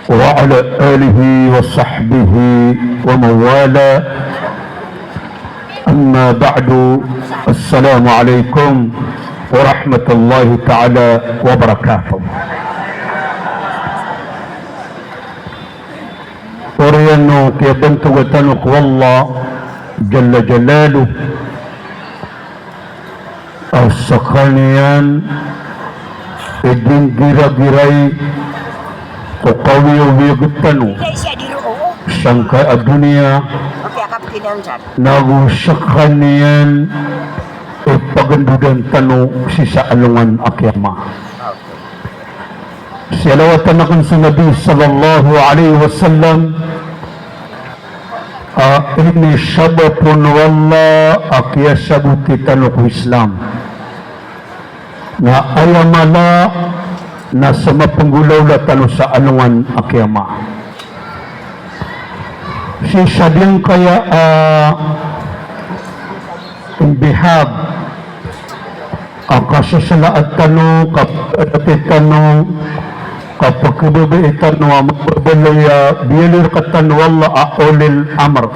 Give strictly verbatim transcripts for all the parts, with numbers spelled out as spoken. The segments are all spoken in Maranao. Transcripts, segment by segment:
وعلى آله وصحبه ومن والاه. أما بعد. السلام عليكم ورحمة الله تعالى وبركاته. Oriyan o kiyabantog tano ko Allah Jalla Jalaluh a skaniyan i dii nggiragiray ko kawiyawiyag tano sangkai a doniya, nago skaniyan i pagandodan tano sii sa alongan a kiyama. Salawatan akn so Nabi sallallahu alaihi wasallam, a, inisabap o Allah a kiyasaboti tano ko Islam. Na aya mala na sa mapenggolawla tano sa alongan a kiyama. Sii sa diyangkaya a, a, imbihag a kasasalaat tano, kapakadati tano, kapakababay tano a mababaloy a biyaloy rktano o Allah a ulil amr.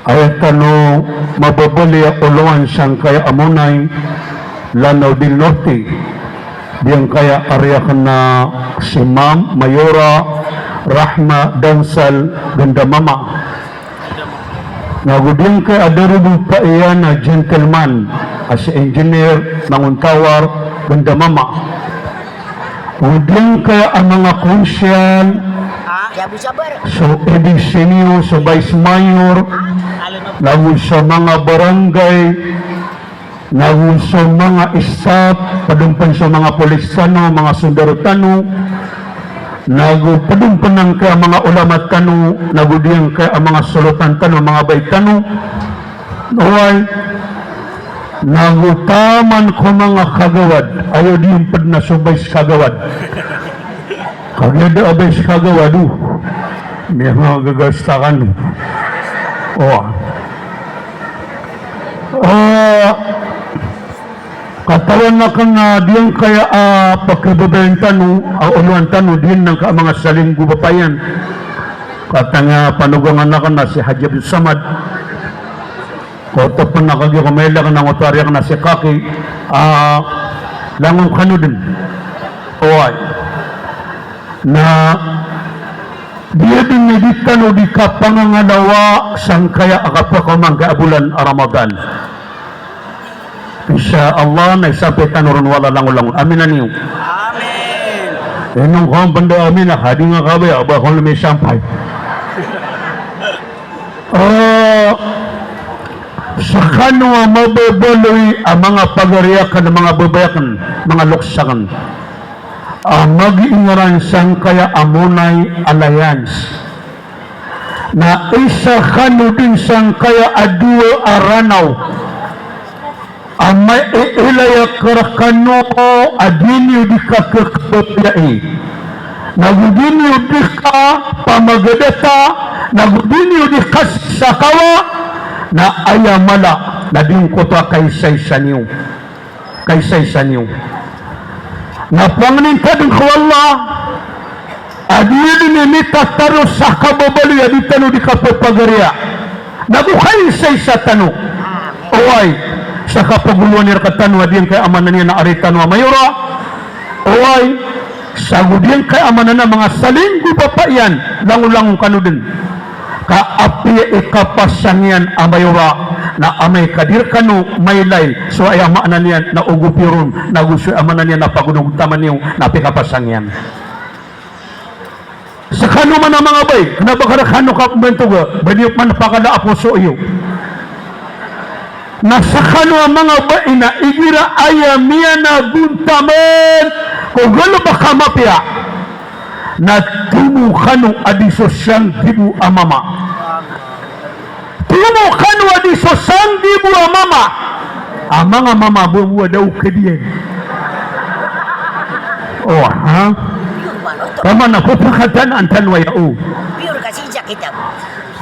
Aya tano mababaloy a olowan sangkaya a Monay, Lanao del Norte, diyangkaya a ari akn a si Ma'am Mayora Rahma Dansal Gandamama. Nago diyangkaya a darobota iyan a gentleman, a si Engineer Mangontawar Gandamama. Nago diyangkaya a manga konsehal, so MDC niyo, so Vice Mayor, nago so manga barangay, nago so manga staff, pd pn so manga polis tano, manga sondaro tano, nago pd pn angkaya manga ulama tano, nago diyangkaya manga solotan tano, manga bai tano. Oway, nago taman ko manga kagawad, aya dii pd na so vice kagawad. Kagiya da a vice kagawad o, miyamagagasta kano. Oway. Ah, katawan akn a diyangkaya a pakababayan tano, a olowan tano, dii nan ka a manga salinggo bapa iyan. Katangaya panogangan akn a si Haji Abdul Samad. Koto pn a kagiya ko mailay akn a ngoto ari akn a si Kaki, a, langon kano dn. Oway. Na, diyadn i di tano di kapangangalawa sangkaya a kapakaoma angkaya a bolan a Ramadan. Insha Allah, na isampay tano ron o Allah langolangon. Amin a niyo. Amin. Ino ngka pn da amin a, ka di ngka kabaya, ba kon misampay. Ah, skano a mababaloy a manga pagari akn, manga babay akn, manga loks akn, a magiingaran sangkaya a Monay Alliance. Na isa kano dn sangkaya a dowa a Ranaw a maiilay akn rkano a di niyo di kakakababaya i, nago di niyo di kapamagadata, nago di niyo di kasakawa, na aya mala na di ngkoto a kaisaisa niyo. Kaisaisa niyo. Na pangnin ta dn ko Allah a di niyo dn i mitataro sa kababaloy a di tano di kapapagariya. Nago kaisaisa tano. Oway, sa kapagolowan iyan rktano a diyangkaya a maana niyan na ari tano a Mayora. Oway, sa go diyangkaya a maana na manga salinggo bapa iyan, langolangon kano dn. Ka apiya i kapasang iyan a Mayora, na amay ka di rkano mailay so aya maana niyan na ogopi ron, nago so aya maana niyan na pagonogotaman iyo, na apiya i kapasang iyan. Skano man a manga bai, kna ba ka rkano kapmbantoga, ba niyo pman pakala a poso iyo. Na skano a manga bai na igira aya miyanagontaman ko galbk a mapiya, na tomo kano a di so sanggibo a mama. Tomo kano a di so sanggibo a mama. A manga mama bo, bo a da o kadiyan. O, ha? Pamana ko pakatanaan tano aya o.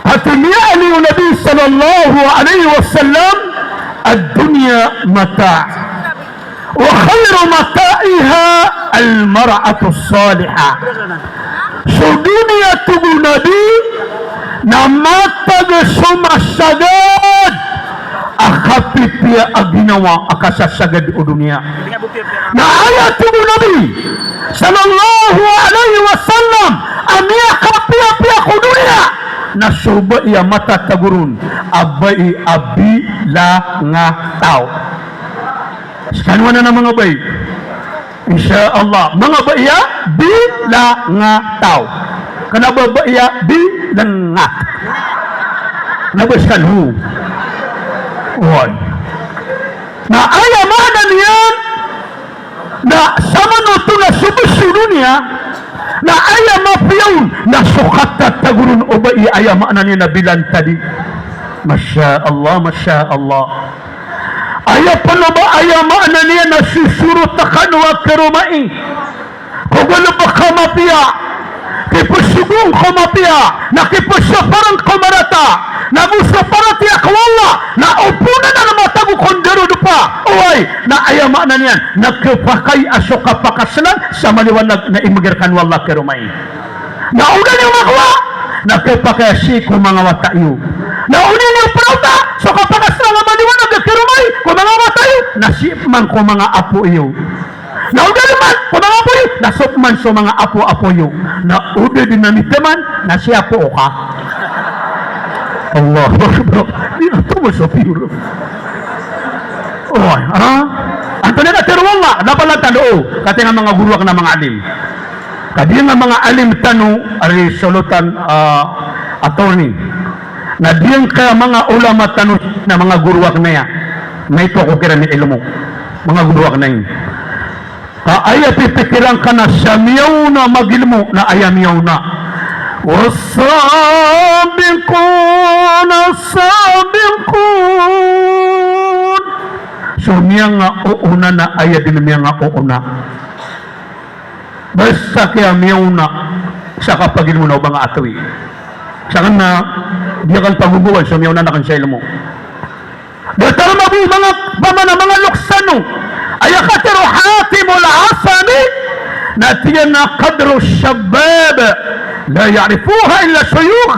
Pati miyaaloy o Nabi sallallahu alaihi wasallam, "Ad-dunya mata', wa khairu mata'iha Al-mar'atus salihah. So doniya, tig o Nabi, na matag so masagad a kapipiya a ginawa a kasasagad o doniya. Na aya, tig o Nabi sallallahu alaihi wasallam, a miyakapiyapiya ko doniya na so bai a matatago ron a bai a bilangataw. Skano anan a manga bai? Insha Allah, manga bai a bilangataw. Kna ba bai a bilangataw. Na ba skano? Oway. Na aya maana niyan na samanoto na so bes o doniya, na aya mapiya on na so katatago ron o bai, aya maana niyan na bilantadi. Masha Allah, masha Allah. Aya pn o ba aya maana niyan na sosorot kano a karomai ko galbk a mapiya, kipsogoon ko mapiya, na kipsapar ko marata, na go sa paratiyaya ko Allah, na opama na matago ko ndarodopa. Oway, na aya maana niyan na khapakay a so kapakaslang sa maliwanag na imbgay rkano o Allah a karomai. Na o da niyo makowa, na khapakay sii ko manga wata iyo. Na o di niyo praota so kapakaslang a maliwanag a karomai ko manga wata iyo, na sii man ko manga apo iyo. Na o da man ko manga apo iyo, na so man so manga apo-apo iyo. Na o da dn a mitaman, na sii apo oka. Allahu Akbar. Di na tomo so piyoro. Oway, ha? Antonaa i katharo o Allah, na pala tano, o, katii nga manga goro akn a manga alim. Kagiya nga manga alim tano, ari solotan, ah, attorney. Na giyangkaya manga ulama tano na manga goro akn aya. Maito ko kiran i ilmo. Manga goro akn aya. Ka aya pipikiran ka na sa miyaona magilmo na aya miyaona. Was-sabiquna as-sabiqun. So miyangaoona na aya dn miyangaoona. Basta kiya miyaona sa kapagilmo na o ba nga atwi. Sakn na di akn pagogowan so miyaona na akn sa ilmo. Datar mabo manga, pamana manga loks tano. Aya katharo o Hatim al-Asami, na tig iyan a qadru shabab la ya'rifuha illa shuyukh.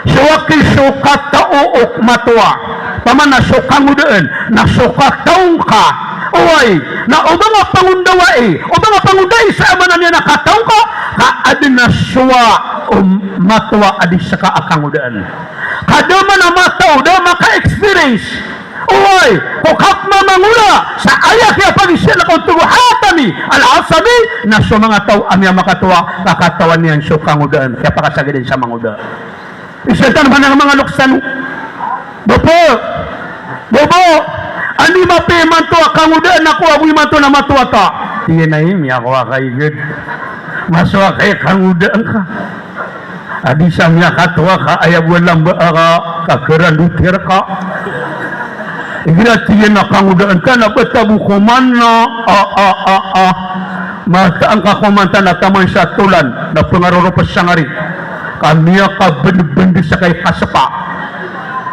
So aki so katao o matowa, pamana so kangodaan, na so katao ngka. Oway, na o ba nga pangondawai, o ba nga pangondai sa maana niyan a katao ngka, ka adn a sowa o matowa a di ska a kangodaan. Ka da man a matao, da maka-experience. Oway, ko kapmamangola sa aya kiyapagiza ko tig o Hatim al-Asami, na so manga taw a miyamakatowa, ka katawan iyan so kangodaan, kiyapakasagadan sa mangoda. Isa tano man a manga loks tano. Bobo! Bobo! Anda i mapiya imanto a kangodaan ako ago imanto na matowa ta? Tig iyan a, i, miyakowa ka igd. Masowa ka i kangodaan ka. A di sa miyakatowa ka, aya bo a lamba a ka, ka krandotir ka. Igira tig iyan a kangodaan ka na bata bo ko man na, a, a, a, a. Mataan ka ko man ta na taman sa tolan, na pngarorops sangari. Ka miyakabndbnd ska i kaspa.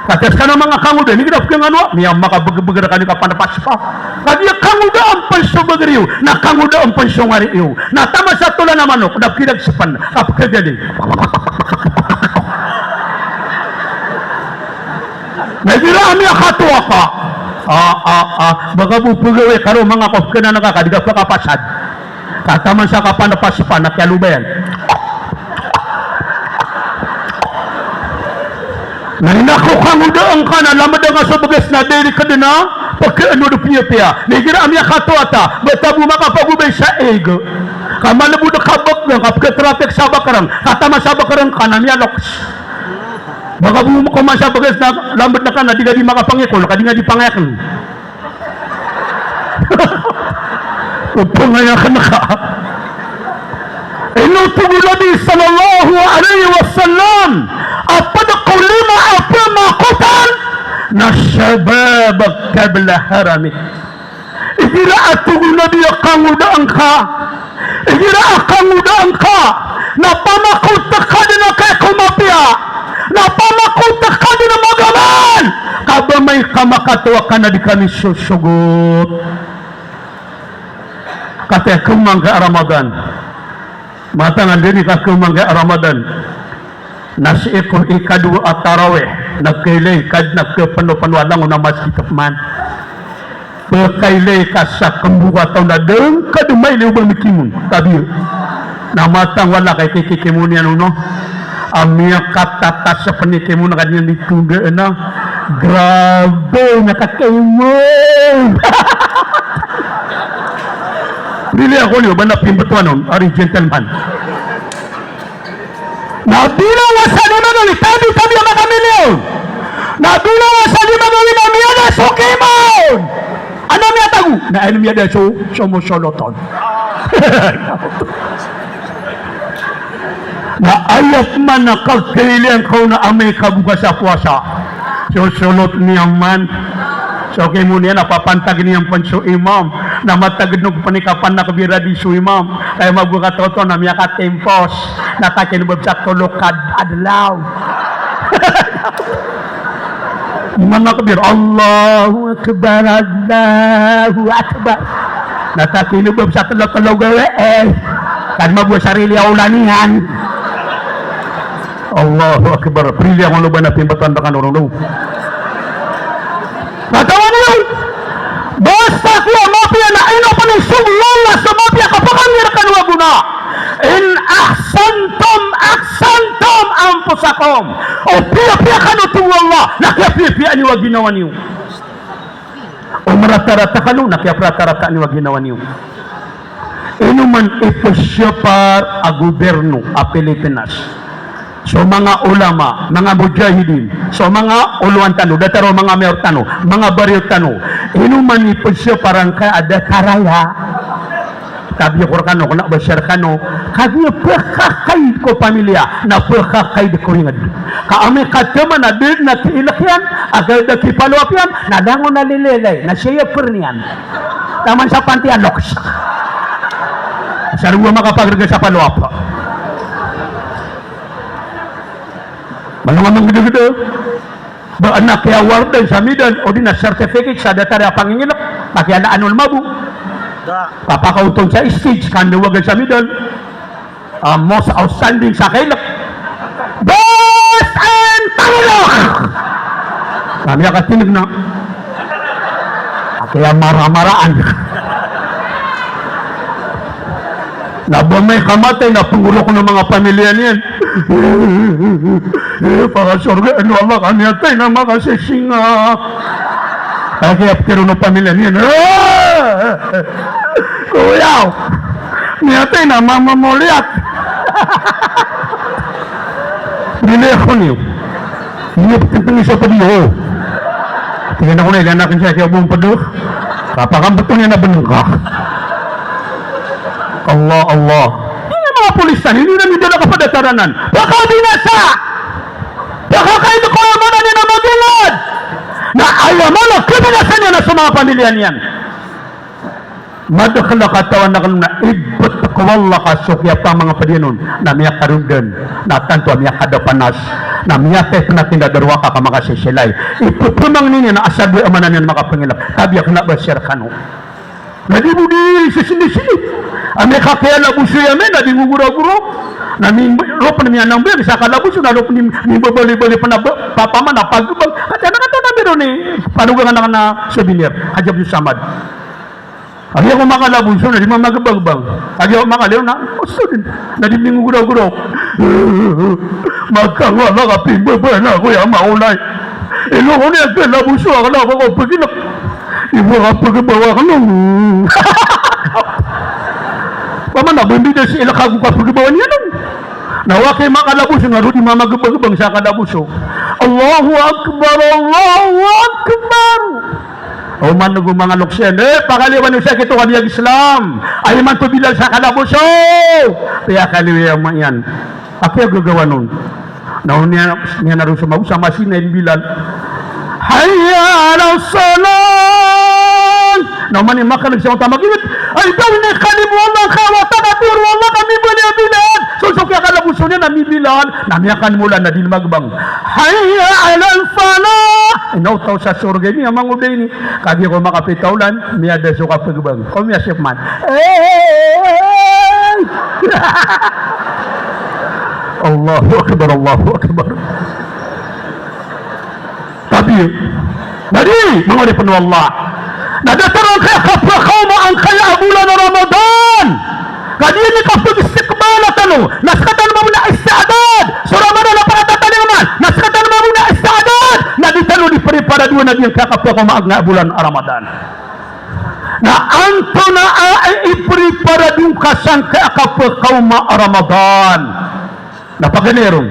Katii skano manga kangodaan, igira pkangano a, miyamakabgbg rkano i kapanpaspa. Kagiya kangodaan pn so bagr iyo, na kangodaan pn so ngari iyo. Na taman sa tolan a manok, na pkiragspan, ka pkagali. Na igira a miyakatowa ka, a, a, a, ba ka bo pgawai karo manga kof kna na ka, ka di ka pkapasad. Ka taman sa kapanpaspa na kiyalobayan. Na ina ko kangodaan ka na lamdn ka so bgas na diri ka dn a pkhaano dn piyapiya. Na igira a miyakatowa ta, bata bo makapagobay sa ig. Ka malbod ka bkng, ka pkhatrafik sa bakrng, ka taman sa bakrng ka na miyaloks. Ba ka bo koman sa bgas na lamdn ka na di ka di makapangikol, ka di nga di pangayakn. Pangayakn ka. Ino tig o Nabi sallallahu alaihi wasallam a pd ko lima a pmakotan na shababak qabla haramik. Igira a tig o Nabi a kangodaan ka, igira a kangodaan ka, na pamakot ka dn a kay ko mapiya, na pamakot ka dn a magamal, ka ba amay ka makatowa ka na di ka nisosogot. Katii a kemang ka Ramadan. Mataan a dn i kakemang ka Ramadan. Na sii ko ikadowa a tarawih, na kailay ka, na kepeno-peno a langon a masgit pman. Pekailay ka sa kembo ka taw na da ngka dn mailay o ba mikimon. Tabiya. Na mataan a wala ka i kikimon iyan on. A miyakatatas a penikimon ka dn iyan di tondaan a. Grabe, na kakimon. Piliya ko niyo, ba na pimbetowan on, ari gentleman. Na bilang a sa di magawi, tabi, tabi a makamiliyon. Na bilang a sa di magawi na miyada so kimon. Ano miyatago? Na ano miyada so, so mosolot on. Na aya pman a kakailay angka on a amay ka bokas a powasa. So solot niyan man. So kimon iyan a papantagn iyan pn so imam. Na matagd o pn i kapanakbir a di so imam. Kaya mago ka toto na miyakatimpos. Na takin bab sa tolo ka adlaw. Imam makbir, Allahu Akbar, Allahu Akbar. Na takin bab sa tolo-tolo gawii. Kan mago sa rili a olan iyan. Allahu Akbar. Piliya ko on o ba na pimbetowan rkano ron. Katawan iyo. Basta kiya mapiya na ino pn i sogo o Allah sa mapiya ka pakangi rkano a gona. In ahsantum, ahsantum anfusakum. O piyapiya kano tig o Allah, na kiyapiyapiya niyo a ginawa niyo. O mratarata kano, na kiyapratarata niyo a ginawa niyo. Ino man i pziyapar a gobyerno a Pilipinas, so manga ulama, manga mujahidin, so manga olowan tano, datar o manga mayor tano, manga baryo tano, ino man i pziyapar angkaya a datar aya. Tabiya ko rkano, kna ba siya rkano, kagiya pkhakaid ko pamilya, na pkhakaid ko ingd. Ka amay ka taman a da dn a kiilk iyan, a da kipalowap iyan, na langon a lililay, na siya iya prn iyan. Taman sa panti a loks. Sa roo a makapagrga sa palowap. Malong a manggdagda. Ba adn a kiyawardan sa Middle, odi na certificate sa datar a pangingilk, pakiyalaan o lmabo. Kapakaoto sa stage, kandawagan sa Middle. Ah, most outstanding sa kailk. Best entertainer! Na miyakatineg na. Kiyamaramaraan. Na ba amay ka matay na pnggolok o manga pamilya niyan. Eh, pakasorga, ano, Allah, ka miyatay na makasisinga. Kaya kiyapkir o pamilya niyan. Eh, kuya, miyatay na mamamoliyat. Piliya ko niyo. Niyo ptntngi sa pd iyo. Tig iyan a ko na ilan akn sa kiya bo pd. Kapakambtong iyan a bnngka. Allah, Allah. Ini manga polis tano, ini na midala ka pd a taranan. Pakabinasa! Pakakaid ko aya maana niyan a mabilad. Na aya maana a kabinasa niyan na so manga pamilya niyan. Madakl a katawan akn na ibt ko Allah ka so kiyapamangapd iyan on na miyakarondan, na tanto a miyakadapanas, na miyatay pn a tinda darowaka ka makasisilay. Ipphmangni niyan a asar di a maana niyan makapangilk. Tabiya kna ba siya rkano. Na di bo di sisindi-sindi. Amay ka kiyalaboso iyan, na di ngogoragoro. Na mi-, ropn miyanambag sa kalaboso, na ropn mi-, mibabali-bali pn a ba-, papaman a pagbang. Katii na katii na biro ni panogangan akn a souvenir. Hadji Abdul Samad. Kagiya ko makalaboso na di mamagbagbang. Kagiya ko makaliyo na, o, so dn. Na di mingogoragoro. Makangowa ka pimbabana ko aya maolay. Ino ko niyan kalaboso, akn a ko pagilk. Ibo ka pagbawa kano. Paman a ba mbida si ilk ago ka pagbawa niyan on. Na wa ki makalaboso na roo di mamagbagbang sa kalaboso. Allahu Akbar, Allahu Akbar. Oman go manga loks iyan, eh, pakaliyowan iyo sa kito ka biyag Islam. Aya imanto Bilal sa kalaboso. Piyakaliyo iyan. Apiya gagawan on. Na on iyan, iyan a roo so mago sa masina i Bilal. Hayya alas salah. Na oman i makaneg sa onta magingit. Ay, daw ini kalim o Allah ka, wata ka, tiyoro o Allah ka, mibali a Bilal. So, so kiyakalaboso niyan na mibilal. Na miyakanmola na di magbang. Hayya alas salah. Ino taw sa sorga ini a mangoda ini. Kagiya ko makapita olan, miyada so kapagbang. Ko miyasip man. Eh! Allahu Akbar, Allahu Akbar. Tabiya. Na di, manga oripn o Allah. Na datar angkaya kapakaoma angkaya a bolan a Ramadan. Ka di niyan kapag-istiqbala tano, na skaniyan mambo na isti'dad. So Ramadan a pakatatalingoma, na skaniyan mambo na isti'dad. Na di tano di preparadowan a giyangkaya kapakaoma angkaya bolan a Ramadan. Na antonaa i ipreparado ngka sangkaya kapakaoma a Ramadan? Na paganay ron,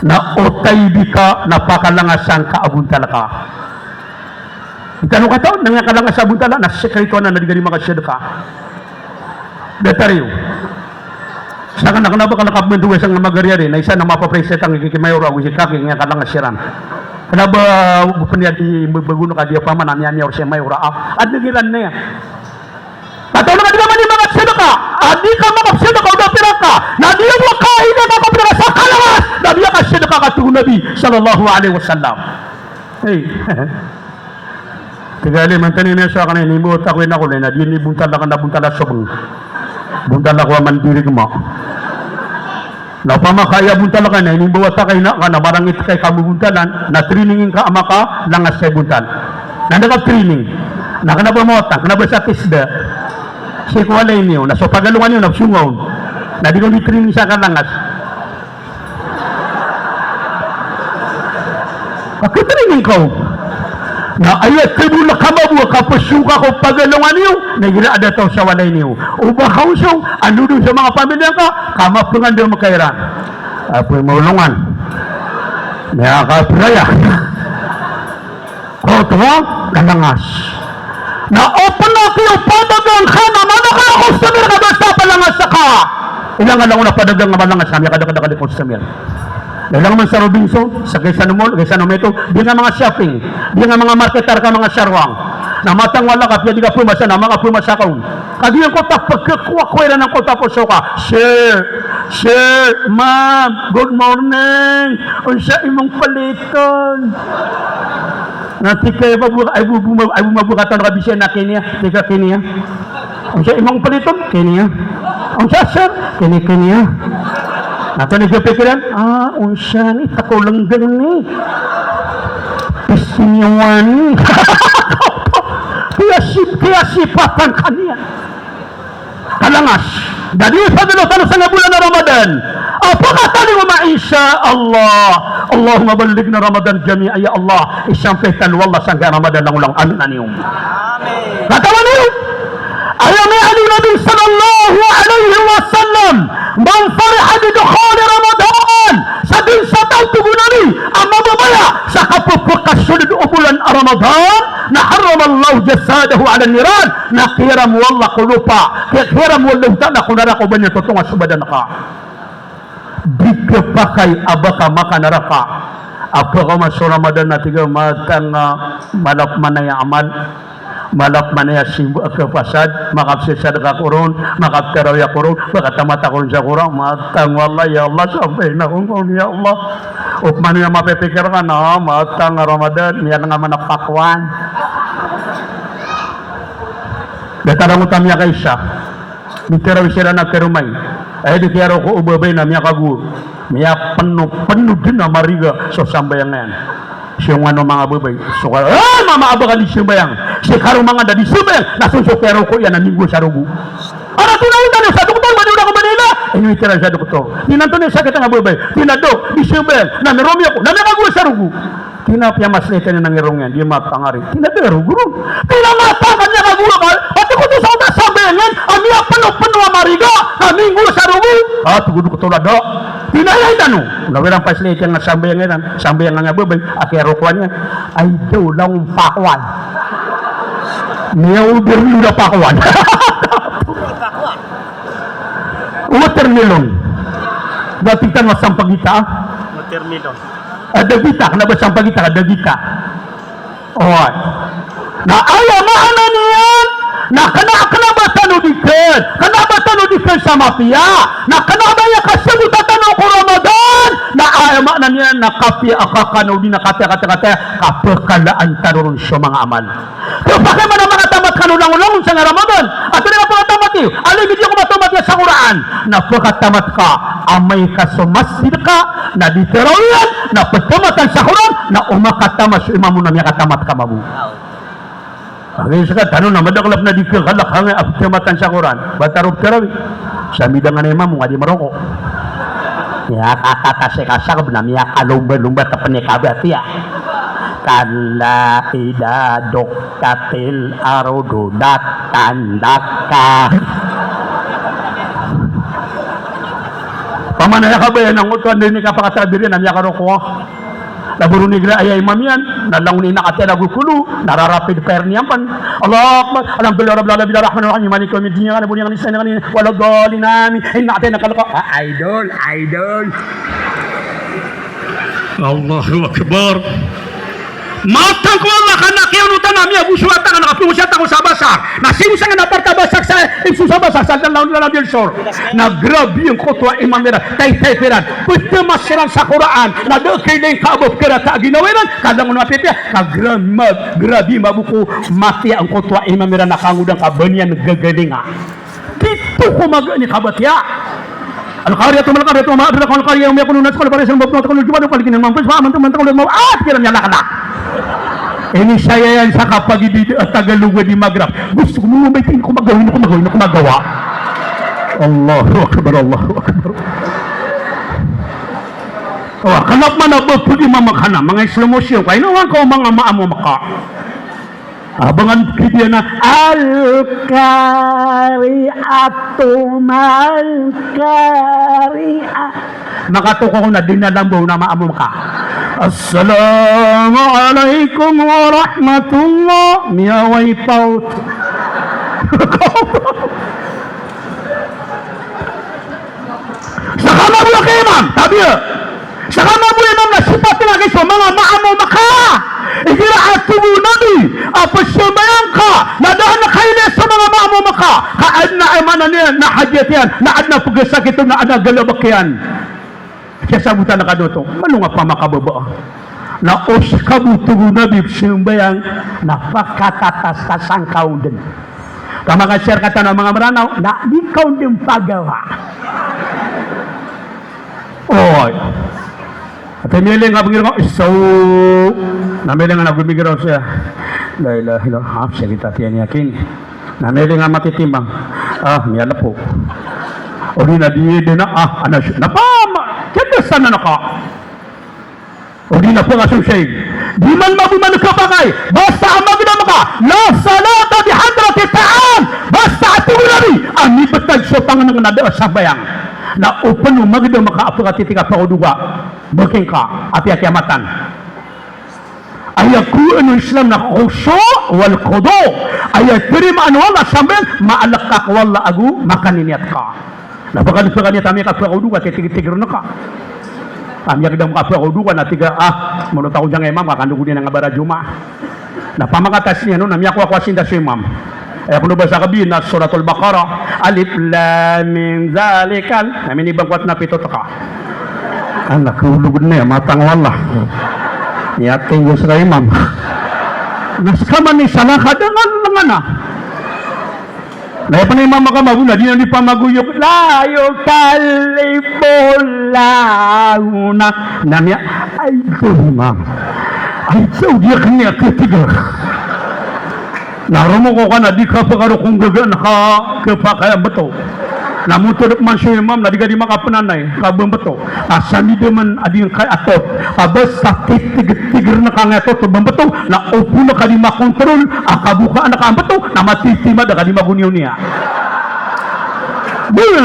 na o taybika na pakalangasa ngka a bontal ka. Di tano kataw na miyakalangasa a bontal a, na sekreto anan a di ka di makasadka. Datar iyo. Sa kna, kna ba ka lakaw pman dn sa nga magariyari, na isa na mapapriset ang ikikimayo ra, ago si kaki nga kalangas iran. Kna ba, pn iya di bagono ka di a paman a miyamiyaor si mayo ra, a. Adn iran na iya. Kataw na ka di ka man di makasadka, a di ka makasadka o da pira ka, na di mo kaida ka kapira sa kalangas, na di ka sadka ka, tig o Nabi sallallahu alaihi wasallam. Hey. Tig a liman tano, iniiza akn a inimbawata ko ina ko, na di ini bontal akn a bontal a sobng. Bontal ako a mandirigma. Na opama ka aya bontal ka na inimbawata ka ina ka na marangit ka i kamobontalan, na training ngka a makalangas sa bontal. Na da ka training. Na kna ba mawatan, kna ba sa tisda. Sii ko walay niyo, na so pagalongan iyo na psonga on. Na di ka di training sa kalangas. Kakitraining ka on. Na aya tbol a kamabo a kapsonga ko pagalongan iyo, na igira a da taw sa walay niyo. O ba ka on so, anda on so manga pamilya ngka, ka mapngandam ka iran. Apoy maolongan. Miyakapraya. Koto a kalangas. Na opama ki o padagang ka na madakel a customer ka, basta palangas ka. Ilang ka langon a padagang a malangas, na miyakadakdakel i customer. Na ilang man sa Robinson, sa kaisan o mall, kaisan o Metro, di nga manga shopping, di nga manga market, arka manga sarwang. Na matang wala ka, piya di ka pmasa, na manga pmasa ka on. Kagiya angkoto a pkhakowa ko iran angkoto a poso ka. Sir, sir, ma'am, good morning. Onsa i mong paliton? Na tig ka, ay bo, ay bo, ay bo, ay bo mabokatan ka bisa na kiniya, tig ka kiniya. Onsa i mong paliton? Kiniya. Onsa, sir? Kini, kiniya. Na antonaa i pikiran? Ah, onsa ni, takolenggang ni. Pisiniwan ni. Kiyasip, kiyasipatan ka niyan. Kalangas. Da di pagalo tano sangkaya bolan a Ramadan a pakatalingoma, insha Allah. Allahumma ballighna Ramadan jami'a, ya Allah. Isampay tano o Allah sangkaya Ramadan a langolangon. Amin, amin. Amin. Katawan iyo, aya miyaaloy o Nabi sallallahu alaihi wasallam, "Man fariha bi dukhuli Ramadan." Sa dn sa taw, tig o Nabi, a mababaya sa kapphakasold o bolan a Ramadan, na harramallahu jasadahu ala niran, na kiyaram o Allah ko lopa, kiya-, kiyaram o Allahu Ta'ala ko naraka o ba niyan totonga so badan ka. Di khapakay a ba ka makanaraka. A pakaoma so Ramadan na tig a matang a malapman a amal. Malapman a simba a kapasad, makapsasadka ko ron, makaptarawih ko ron, makatamat ko ron sa Qur'an, matang o Allah, ya Allah, sampay na ko on, ya Allah. Opama niyan mapipikir ka na, matang a Ramadan, miyanan ka man a pakwan. Datar angkoto a miyakaisa. Mitarawih siran a karoma i. Aya di kiyaroko o babay na miyakagowa. Miyapeno, peno dn a mariga so sambayang iyan. Siyongan o manga babay. So ka, ah, mama, a ba ka di sambayang. Si karoma nga da di sambayang. Na so, so kiyaroko iyan na minggowa sa rogo. Aya tinawi tano sa doktor, ba di oda ko Manila. Ino itira sa doktor. Tinan tano i sakit a manga babay. Tinan, dok, di sambayang. Na miromi ako. Na miyakagowa sa rogo. Tina, piya masliten iyan a ngirong iyan, di matangari. Tina, di rogo ron. Tina, matang ka niyan a gowa ka. Ati ko ti sa oda sambayangan a miyapeno-peno a mariga, ka minggowa sa rogo. A, tig o doktor a da. Tina, aya tano. Na wira pasliten iyan a sambayang iyan, sambayang a babay, a kiyarokoan iyan. Ay, daw, langon pakwan. Miya-order niyo da pakwan. Watermelon. Ba tig tano a sampagita? Watermelon. A dagita, kna ba sampagita, a dagita. Oway. Na aya maana niyan, na kna, kna ba tano tano dikir, kna ba tano dikir sa mapiya. Na kna ba aya kasabota tano ko Ramadan, na aya maana niyan na kapiya a kakano di na kapiya, kapiya, kapiya, kapakalaan tano ron so manga amal. Kna ba kay mana manga tamat kano langon-langon sangkai Ramadan. Ato di na pkatamat iyo, alay di ko matamat iya sa Qur'an. Na pkatamat ka, amay ka so masjid ka, na di tarawiyan, na ptamatan sa Qur'an, na o makatamat so imam on na miyakatamat ka mambo. Agay ska tano na madakl a pn a di ka kalk angay a ptamatan sa Qur'an. Ba taro ptarawi. Sa midangan a imam on ka di maroko. Miyakakata si kasakb na miyakalomba-lomba ta pn i kabatiya. Kalla idha dukkatil ardu dakkan dakka. Pamana aya kabaya na ngoto anda ini kapakatakbir iyan na miyakaroko. Na boro nigira aya imam iyan, na langon i na katiya lago kulu, na rarapid fire niyan pn. Allahu Akbar, alhamdulillahi rabbil alamin, arrahmanir rahim, maliki yawmiddin, iyyaka na'budu wa iyyaka nasta'in, ihdinas siratal mustaqim, siratal ladzina an'amta alaihim, ghairil maghdubi alaihim waladdallin, amin. Inna a'tainakal kautsar. Allahu Akbar. Matang ko Allah ka na kiyaonotan a miyago so wata ngka na kapngosiyat ako sa basak. Na sii ko sangkanan a part a basak sa, eh, so sa basak sa langon, langon a biyan sor. Na grabe angkoto a imam iran, taytayp iran. Ptmas iran sa Qur'an, na da a kailangan ka a ba pkarata a ginawa iran, ka langon a mapipiya, ka gra-, ma-, grabe mambo ko mapiya angkoto a imam iran a kangodaan ka ba niyan gagalinga. Tito ko magaan i kabatiya. Al-Qari'atu mal-Qari'atu, wa ma adraka mal-Qari'ah, yawma yakunun nasu kal-farashi'l mabthuth, takhruju min bayni sulbin wal tara'ib, fa amma man thaqulat mawazinuhu, ah, tig iran, miyalaklak. Inisaya iyan sa kapagidida a Tagalog a di magrap. Gusto ko mambo ba ito, ino ko magawa, ino ko magawa, ino ko magawa. Allahu Akbar, Allahu Akbar. Wa, kna pman a ba pd i mama ka na manga slow motion ka, ino angka o manga maamom ka. Abangan ki diyan a al-qari'atu mal-qari'ah. Makatokaw na di na lambaw na maamom ka. Assalamu alaikum warahmatullah. Miya-wipe out. Ska mambo a kay imam, tabiya. Ska mambo a imam na sipatin a kay so manga maamom ka. Igira a tig o Nabi a pzambayang ka na da a kailay so manga maamom ka, ka adn a, aya maana niyan na hajat iyan, na adn a pgasakit on, na adn a galbk iyan. Kiyasabotan ka oto, malo nga pamakababa. Na o ska bo, tig o Nabi, pzambayang na pakatatas ka sangkaon dn. Ka makasiyar ka tano a manga Mranaw, na di ka on dn pagawa. Oy. Ati miyaling a bngiraw, isaw. Na miyaling a na gomigiraw siya. La ilaha illallah. Hap, siya kita tiyan yakin. Na miyaling a matitimbang. Ah, miyalpo. O di na di dena, ah, ana, na pama. Kiyadasan na ka. O di na pngasosay. Di man mambo man kapakay. Basta a magdam ka. La salata bi hadrati ta'am. Basta a tig o Nabi a mibtad so pangnngkn a da a sambayang, na o pn o magdam ka a pkatitk a pkaodoka. Bkingka a piyakiyamatan. Aya kowaan o Islam na khushu' wal khudu'. Aya tarimaan o Allah a sambayang, maalk ka ko Allah ago makaniniyat ka. Na pkad-, pkaniyat ami ka pkaodoka, titigtigrn ka. Ami a gdam ka pkaodoka na tig a, ah, monot ako giyangkai imam ka, kandogoni na nga bara Jumaah. Na pamakatas niyan on na miyakowa-kowa sinda so imam. Aya ko nobasa ka bi na Suratul Baqarah, Alif Lam Mim Zalikal. Na minibangkowat na pito teka. Anak, olog dn aya matang o Allah. Iyating ko ska imam. Na ska man i salakaw dn a lngana. Na aya pn a imam a ka mago na di niyan di pamagoyok. La yukallifullahu na-, na niya, ay, ito, imam. Ay, ito, di akn niya katiga. Na romoko ka na di ka pkaro ko nggaga na ka, kapakay a mbto. Na motor man so imam na di ka di makapnanay, ka ba mbto. Na sa mida man a di ngka atot, ka basta titigtigrn ka ngka atot, ba mbto, na o pn ka di makontrol a kabokaan ka a mbto, na matitimad ka di magoniya-oniya. Bang!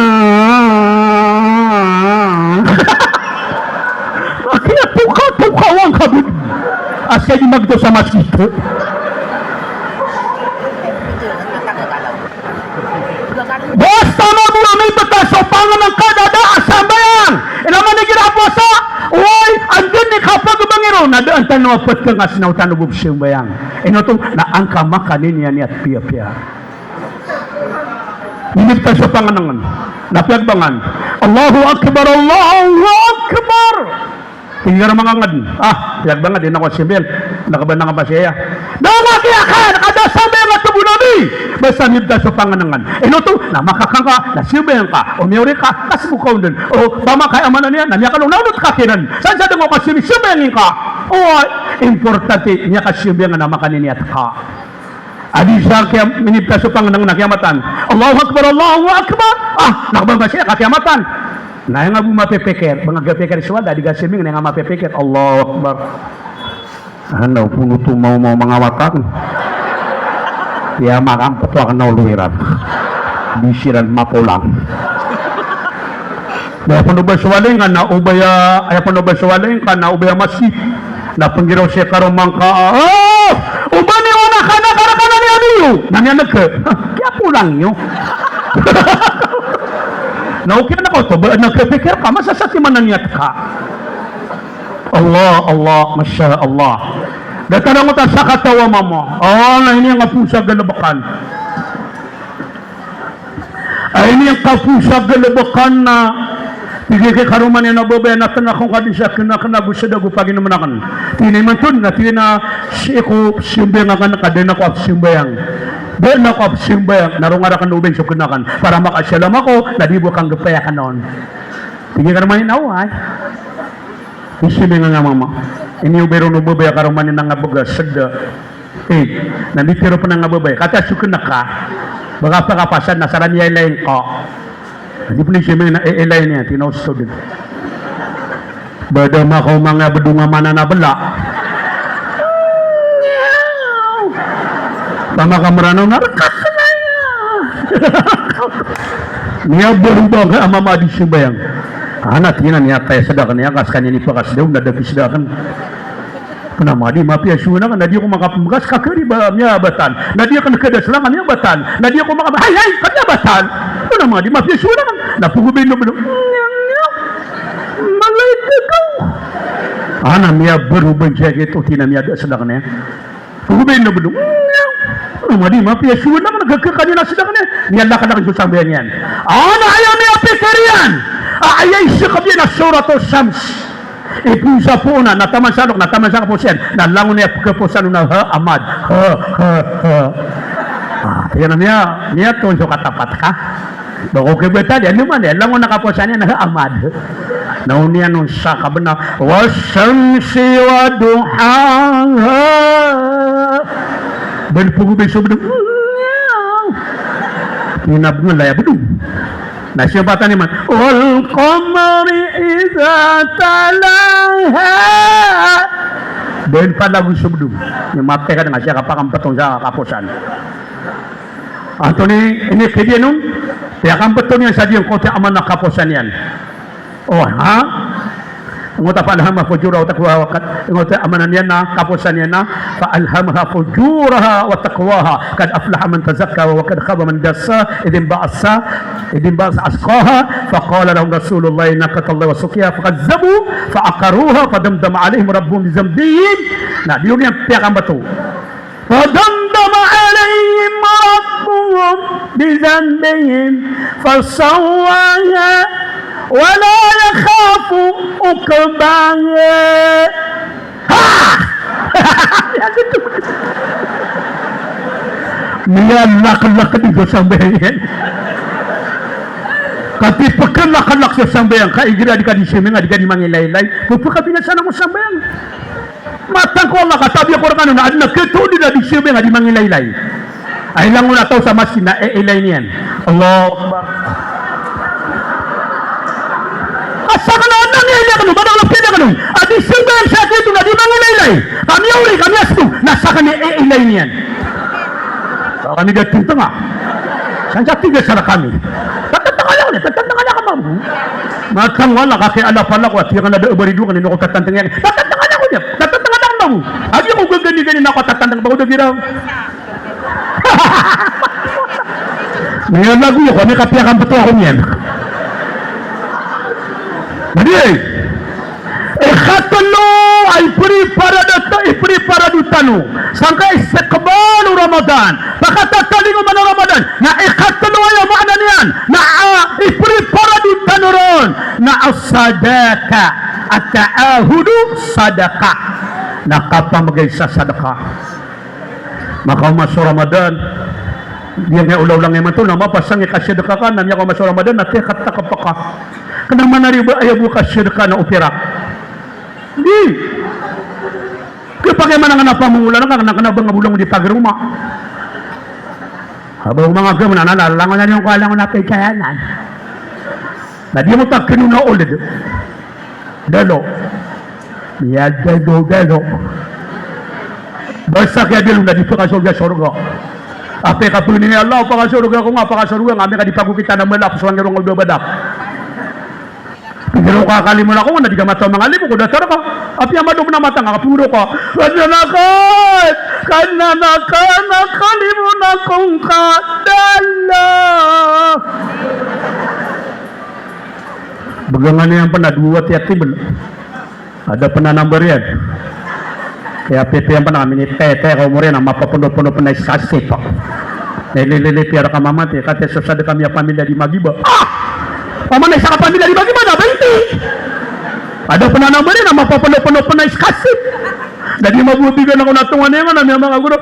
Kiyatoka-toka o angka bd. A siya di magto sa masjid. Basta mambo a mibtad so pangnngkn a da a sambayang. Ino man igira a powasa, oy, anda i kapagbangi ron, na da an tano a ptngas na o tano bo psambayang. Ino oto, na angka makaniniyat piyapiya. Minibta so pangnngn. Na piyagbangan. Allahu Akbar, Allahu Akbar. Tig iyan a manga ngd. Ah, piyagbangan, di na ako simbayang. Na kaba na nga masiyaya. Da nga kiyakan, ka da sambayang a tobo Nabi. Basta mibta so pangnngn. Ino oto, na makakangka, na simbayang ka. O miyawri ka, ka sbo ka on dn. O, ba makay amanan iyan, na miyakalo na onot ka kiran. San sa dn ko ka simbayang ka. O, importante, miyakasimbayang na makaniniyat ka. A di sa kiya-, minibta so pangnngn na kiyamatan. Allahu Akbar, Allahu Akbar. Ah, na kaba masiyaya ka kiyamatan. Na aya nga bo mapipikir, ba nga gapikir so walda, di ka simbayang, na aya nga mapipikir, Allahu Akbar. Ana, o pono oto mawmaw manga wata. Iya, makapto akn a olo iran. Di siran mapolang. Na aya pn o ba so walay ngka na o ba aya, aya pn o ba so walay ngka na o ba aya masjid. Na pnggiraw sii karoma ngka, ah, o ba niyo na kana, kana, kana niyan iyo. Na niyan nag-, kiyapolang iyo. Na okay na ka oto, ba, na kapikir ka, masa satiman a niyat ka. Allah, Allah, masha Allah. Datar angkoto a sakataw a mama. Ah, na ini nga pn sa galbkan. Ay, ini nga pn sa galbkan na tig iyan ki karoma niyan a babay a na tnga akn ka di sa kna, kna go sda go paginmn akn. Tig iyan imanto na tig iyan a sii ko simbayang akn ka da na ako pzambayang. Da na ako pzambayang. Na ronga rakn o ba ini so kna akn. Para makasalam ako, na di bo kanggapayan on. Tig iyan ki karoma niyan a oway. Isimbayang a mama. Ini o ba iron o babay a karoma niyan a nga bga sda. Eh, na mitharo pn a nga babay. Katii a so kna ka. Baka pakapasan na sa rani a ilay ngka. Di pn isimbayang na ilay niyan, tig iyan a ustad. Ba da makaoma nga bdong a mana na bla. Pamaka Mranaw na rka kna iya. Niya ba ron ba nga a mama a di simbayang. Ana tig iyan a miyatay a sda akn iyan, ka skaniyan i pakasda on na da ki sda akn. Kna a mama di mapiya so kna akn, na di ako makapmbgas ka kari ba miyabatan. Na di akn kada slangan miyabatan. Na di ako makap-, hay, hay, ka miyabatan. Kna a mama di mapiya so kna akn. Na pgobayn o bdong. Malay ka kaw. Ana miyabaroban siya kito, tig iyan a miyada sda akn iyan. Pgobayn o bdong. Kna a mama di mapiya so kna akn, na kaka kaniyan a sda akn iyan. Miyalakad akn so sambayang iyan. Ana aya miyapikir iyan. A, aya iskab iyan a Suratus Shams. Ipoon sa poon na, na taman sa alok, na taman sa kaposan iyan, na langon iyan a pkhaposan on a ha a mad. Ha, ha, ha. Ah, tig iyan a miya, miyatoon so katapat ka. Ba ko khabatal iyan, ino man iyan, langon a kaposan iyan a ha a mad. Na on iyan on sa kabnar, "Wash-shamsi wa duhaha." Ba pgobayn so bdong. Kinabngal aya bdong. Na siyapatan iman, "Wal qamari idha talaha." Dn palago so bdong. Aya mapikir nga siya kapakamptong sa kaposan. Antonaa i, ini kadiyan on, piyakamptong iyan sa diyangkoto a amana kaposan iyan. O, ha? Ngoto a fa alhamaha fujuraha wa taqwaha, wa qad, ngoto a amana niyan na, kaposan iyan na, fa alhamaha fujuraha wa taqwaha, qad aflaha man tazakka wa qad khaba man dassaha, idh inba'atha, idh inba'atha ashqaha, fa qala lahum rasulullahi naqatallahi wa suqyaha, fa kazzabuhu, fa aqaruha, fa damdama alaihim rabbuhum bi dhanbihim. Na, di on iyan piyakambto. Fadamdama alaihim rabbuhum bidhanbihim fasawwaha wa la yakhafu uqbaha. Ha! Miyalaklak di so sambayang iyan. Katii pkalaklak so sambayang, ka igira di ka di simbay, di ka di mangilaylay, pphakabinasa na ko sambayang. Matang ko Allah, katabiya ko rkano na adn a katoon dn a di simbay nga di mangilaylay. Ay langon a taw sa masjid na iilay niyan. Allahu Akbar. Asakn a adn a miyailay kano, ba adn a piyada kano a di simbay sa katoon a di mangilaylay. Ka miyawri, ka miyasbo, na sakn a iilay niyan. Kami da tintnga. San sa tiga sa rkami. Tatantnga niyan, tatantnga niyan ka, mamo. Matang wala ka kay ala pala ko, ati ka na da barido ka, nino ko tatantnga niyan. Tatantnga niyan ko niyan. Tatantnga niyan, mamo. Agi ko gaganigani na ko tatantnga ba ko da gira. Niyan lago ko, ni kapiya kan beto ako niyan. Jadi, ikatlo a ipreparado, ipreparado tano sangkai istiqbal o Ramadan, pakatatalingoma o Ramadan, na ikatlo aya maana niyan, na, ah, iprepara di tano ron na as-sadaqah, at-ta'ahudu sadaqah, na kapamagay sa sadaqah. Makaoma so Ramadan, di nga olaola nga imanto na mapasang i kasadaqah ka, na miyakaoma so Ramadan na tiyakatakap ka. Kena manariba aya bo kasadaqah na opera. Di. Kepakay mana nga na pamongolan ka, kena, kena ba nga bo langon di pagaroma. Aba, o manga gam na, na, na, langon na niyo ko, langon na pekayanan. Na di mo ta keno na oled. Dalo. Ya, dalo, dalo. Basta kiya dalo na di pakasorga-sorga. Apiya kapengni, "Ya Allah, pakasorga ako nga, pakasorga nga, amay ka di pagokitan a malap so angirong o babadak." Pigiro ka kalimo na ko, na di ka mataw mangalimo ko datar ka. Apiya madom na mata nga kapuro ka. Kana na ka, kana na ka, na kalimo na ko ngka dala. Begangan iyan pen a dowa tiya tibel. Ada pen a number iyan. Kaya pipiya pen a minit tete ka omor iyan a mapapondo-pondo pen a iskasip. Lili-lili piya reka mamati, kati so sadaqah miya pamilya di magiba. Ah! Paman a isa ka pamilya di magiba na bainti. Ada pen a number iyan a mapapondo-pondo pen a iskasip. Dadi mabuti ka na ko na tonganay nga na miya manga goro.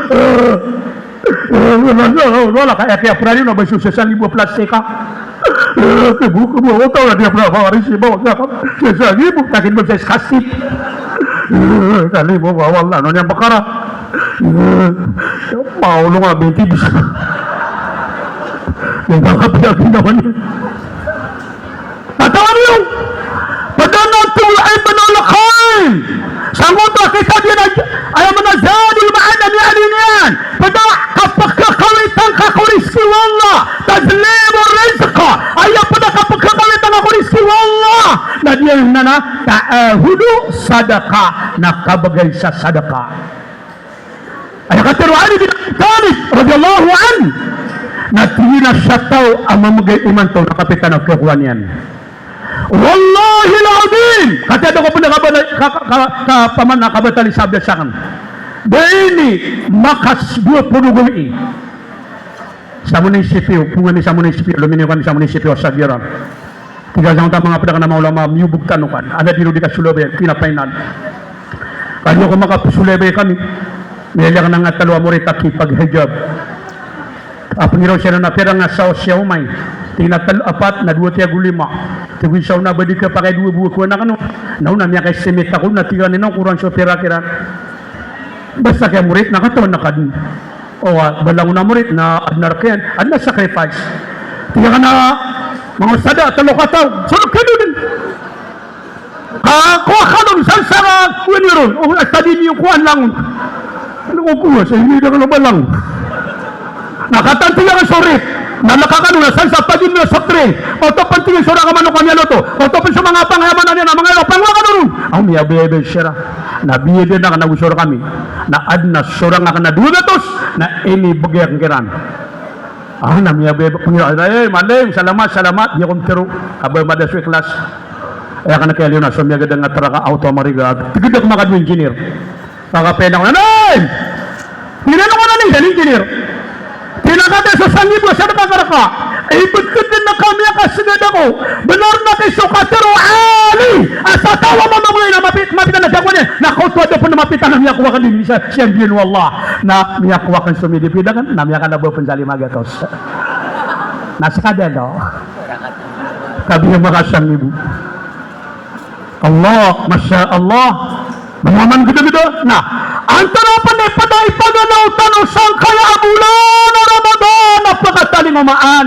Wala, wala, wala, kaya, kaya pura rin na ba so sasang ibo plastika. Kebo, kebo, wata, wala, di ako na pawarisi ba, wata, sasang ibo, takin ba sa iskasip. Kali mo ba, wala, no, niyan bakara. Paolo nga, binti, bisa. Niyan bakapinapinawan niyan. Katawan iyo, ped anan oto Ibnul Qayyim, sangkoto a kitab iyan a, aya maana Zadul Ma'ad a miyaaloy niyan, ped a kapekakawitan ka ko rizki o Allah, tajlibu rizq, aya ped a kapekakawitan ka ko rizki o Allah, na di anan a ta'ahudu sadaqah, na kabegay sa sadaqah. Aya katharo o Ali bin Abi Talib radiyallahu anhu, na tig iyan a sa taw a mamegay imanto na kapitan a kiyakowa niyan. Wallahil azim, katharo ko pen a kabana-, ka, ka, ka, ka, paman a kabatal i sabda saken. Ba ini makas dua polo gawii. Sa munisipyo, pungan i sa munisipyo, lominiyo kami sa munisipyo a Sagiran. Tig a sangkoto a manga ped aken a manga ulama, miyobog tano kan. Anda di ro di kasolabayan, tig iyan a painan. Kaniyo ko makapesolabay kami. Miyailay aken a telo a morit a kipaghijab. A pengiraw siran a pira nga saw siya omay. Tig iyan a telo, apat, na dowa tiyago lima. Tig o isa on a ba di kapakay dowa bo a kowan aken on. Na on a miyakaestimate ako, na tig iyan a ino koran so pira kiran. Basta kiya morit na katawan a kaden. O, a, ba langon a morit na aden a rek iyan, aden a sacrifice. Tig iyan a manga ustad a telo kataw, so rek iyan den. Ka, kowa ka den san sa wini ron, o, a, tadi niyo kowan langon. Ano ko kowa, sa ini da ka na ba langon. Na katawan tig iyan a so rek, na leka ka den a san sa pagin na so tray. Oto pen tig iyan so rek a manok a miyaloto. Oto pen so manga pangayamanan iyan a manga ilo, pangowa ka den ron. Aw, miyabayabay siran. Na biyeden aken ago so rek ami. Na aden a sorang aken a dowa gatos, na inibegay aken kiran. Ah, na miyabaya pengiraw, eh, malim, salamat, salamat, di ako mtero. Aba mada so ikhlas. Aya aken a kiyaliyo na so miyagadang a traka, auto a mariga, tig iyan a makadowa engineer. Makapenang na, "Nay!" Tig iyan a, "Ano ka na ni, sa engineer?" Tig iyan a, "Kati so sanggibo a sadaqah ka reka, ibegay den a kami a kaseged ako. Benar na ki so katharo o Ali a sa taw a mamamagay na mapit, mapit a na siya kowan iyan. Na kaoto a da pen a mapit a na miyakowa aken den sa, siyan diyan o Allah." Na miyakowa aken so midipid aken, na miyakalaba pen sa lima gatos. Na sekadalo. Kabiya makasanggibo. Allah, Masha Allah. Mamaman geda-geda. Na, antaa pen i ped a ipaganaw tano sangkaya a bolan a Ramadan a pekatalingomaan.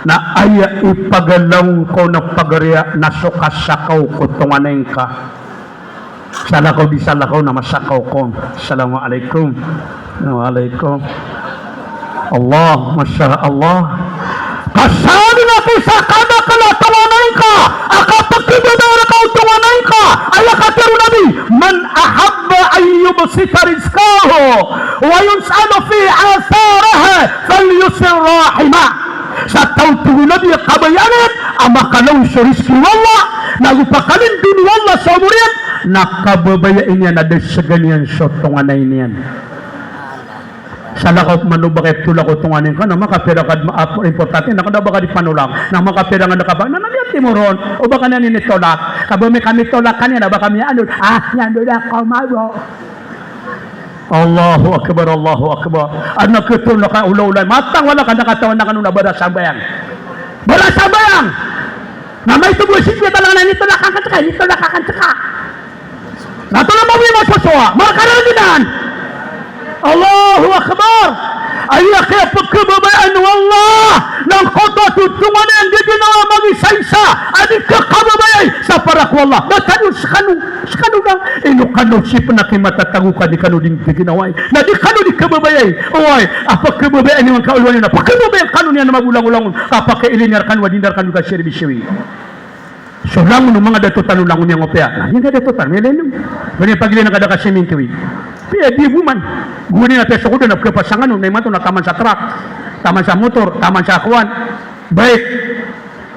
Na aya ipagalaw ngka on a pagariya na so kasakaw ko tonganay ngka. Salakaw di salakaw na masakaw kon. Assalamu alaikum. Wa alaikum. Allah, Masha Allah. Kasabi na ki sa kadakel a tonganay ngka a kapekibegay reka o tonganay ngka. Aya katharo o Nabi, "Man ahabba an yubsata rizqahu wa yus'ala fi atharihi falyusil rahimah." Sa taw, tig o Nabi, a kabaya niyan a makalaw so rizki o Allah, nago pakalindon o Allah so omor iyan, Na kababayai niyan a da sagan iyan so tonganay niyan. Salakaw pman o ba ka iptolak o tonganay ngka na makapira ka d ma-, ap-, importante na kna ba ka di panolak. Na makapira nga da ka ba, na, na miyatimo ron. O ba ka niyan initolak. Ka ba mi ka mitolak ka niyan, na ba ka miyaanod. Ah, niyan do da ka mabo. Allahu Akbar, Allahu Akbar. Adn a khatolak a olaola. Matang wala ka da katawan a kano na barasambayang. Barasambayang! Na maito bo sii, talaga na initolak akn ska, initolak akn ska. Na tolak mo bo i masosowa, marka rk dn. Allahu Akbar. Aya kiyapkhababayaan o Allah na angkoto a totonganay a gaginawa magisaisa a di kakababayai sa para ko Allah. Ba kano skano, skano da. Ino kano sii pn a kimatatago ka di kano di gaginawa. Na di kano di kababayai. Oway, a pkhababayaan iyan ka olowan iyan na pkhababayaan kano niyan a mabolangolangol. Kapakailay niyan rkano a di nda rkano kasirbi-sirbi. So langon o manga dato tano, langon iyan o piya. Na, iyan ka dato tano, miyailay niyo. Ba niyan pagilay na ka da ka siminto i. Piya di bo man. Gowani na piya so koda na pkhapasangan on, na imanto na taman sa trak, taman sa motor, taman sa kowan. Bike.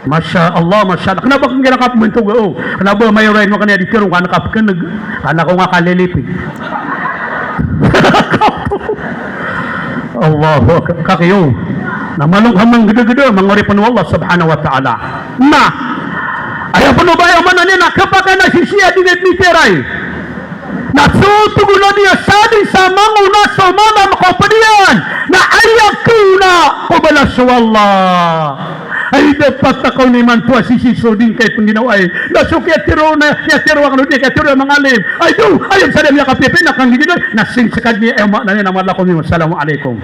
Masha Allah, masha Allah. Kna ba kn kira kapmbantog o. Kna ba mayoray mo kna di kiro ka na kapkneg. Kna ko nga kalilipi. Allahu Akbar. Kakiyo. Na malo ngka manggdagda, manga oripn o Allah Subhanahu wa Ta'ala. Na aya pn o ba aya maana niyan na khapakay na sisii a di niyan mitiyarai. Na so togon a di a sadn sa mangona so mama ko pd iyan. Na aya kna ko balas o Allah. Ay, dapat a kawn imanto a sisii so di ngka ipngginawai. Na so kiyatiro na, kiyatiro akn o di kiyatiro a manga alim. Ay, do, ay, sa da miyakapiyapiya na kanggiginaw. Na sii ska dn, aya maana niyan na mala ko miyo. Assalamu alaikum.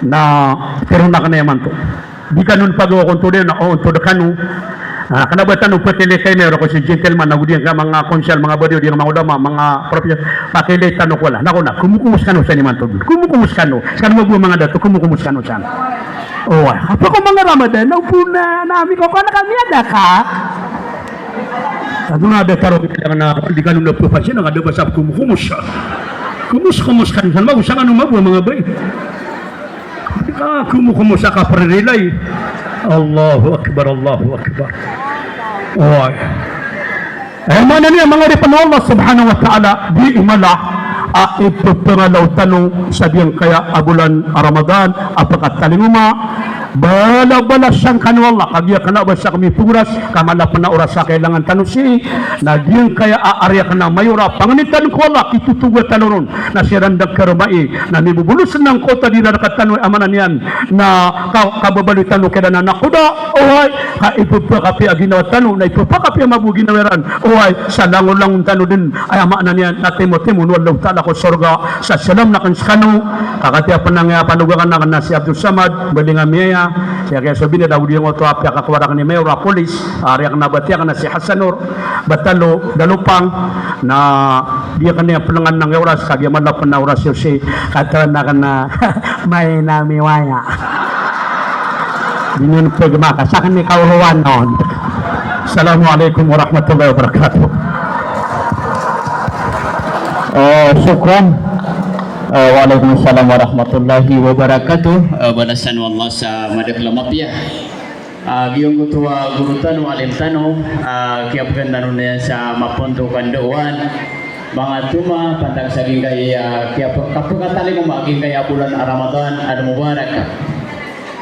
Na tiro na kna imanto. Di kano pagawa ko ontod iyan, na ontod kano. Na kna ba tano pakailay ka i mayor ko si gentleman, na go di ngka manga konsel, manga badiyaw, di ngka manga ulama, manga professor, pakailay tano ko wala. Na ko na, komokomos kano san imanto. Komokomos kano. Skano mabo a manga dato, komokomos kano san. Oway, apa ko manga Ramadan, na opon na, na ami ko, ko na kami ada ka. Ano na da taro kita na, di kano na pphasina, kada ba sa komokomos. Komos, komos kano san, mabo, skano mabo a manga bay. Ah, komokomo sa kapririlay. Allahu Akbar, Allahu Akbar. Oway. Aya maana niyan, manga oripn o Allah Subhanahu wa Ta'ala, di mala a ipphangalaw tano sa giyangkaya a bolan a Ramadan a pkatalingoma. Balabalasan kano o Allah, kagiya kna ba sa kami pogoras, ka mala pn a oras a kailangan tano sii, na giyangkaya a ari akn a mayor a pangnin tano ko Allah, kitotoga tano ron, na siran da karomai, na mibobolos na angkoto a di rarkat tano, aya maana niyan na ka-, kababaloy tano kiran a nakoda, oway, ka ipphakapiya a ginawa tano, na ipphakapiya a mabo a ginawa iran, oway, sa langolangon tano dn, aya maana niyan na timotimo o Allahu Ta'ala ko sorga, sa salam akn skano, ka katiya pn a ngaya panoga akn a kna si Abdul Samad, baling a miyaya, siya kaya so binida o di ngoto a piyakakowar akn i mayor a polis, a ari akn a batiya akn a si Hasan Nur, Batalo, Dalopang, na di akn iyan pngngan angkaya oras, kagiya mala pn a oras iyo sii, katawan akn a maina miwaya. Di niyan pgmaka, sakn i kaorowan on. Assalamu alaikum warahmatullahi wabarakatuh. Eh, shukran. Eh, waalaikumsalam warahmatullahi wabarakatuh. Eh, balasan o Allah sa madakl a mapiya. Ah, giyangkoto a goro tano, alim tano, ah, kiyapgan tano niyan sa maponto kandoowan, manga toma, pantag sa giyangkaya, kiyap-, kapkatalingoma, giyangkaya bolan a Ramadan a mubarak.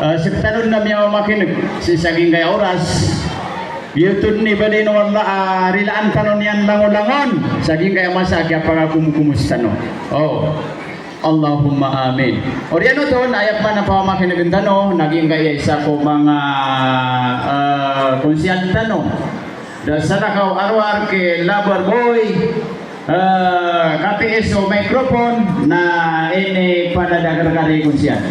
Ah, sktano dn a miyamakin'g sii sa giyangkaya oras. Giyoto dn i badn o Allah a rilaan tano niyan langolangon sa giyangkaya masa a kiyapakakomkomos tano. Oh. Allahumma amin. Oriyan oto na aya pman a pamakin'gn tano, na giyangkaya isa ko manga, ah, konsiyal tano. Da Salakaw Arwar ki Lover Boy, eh, kapiya so microphone na inipadagdag rkano i konsiyal.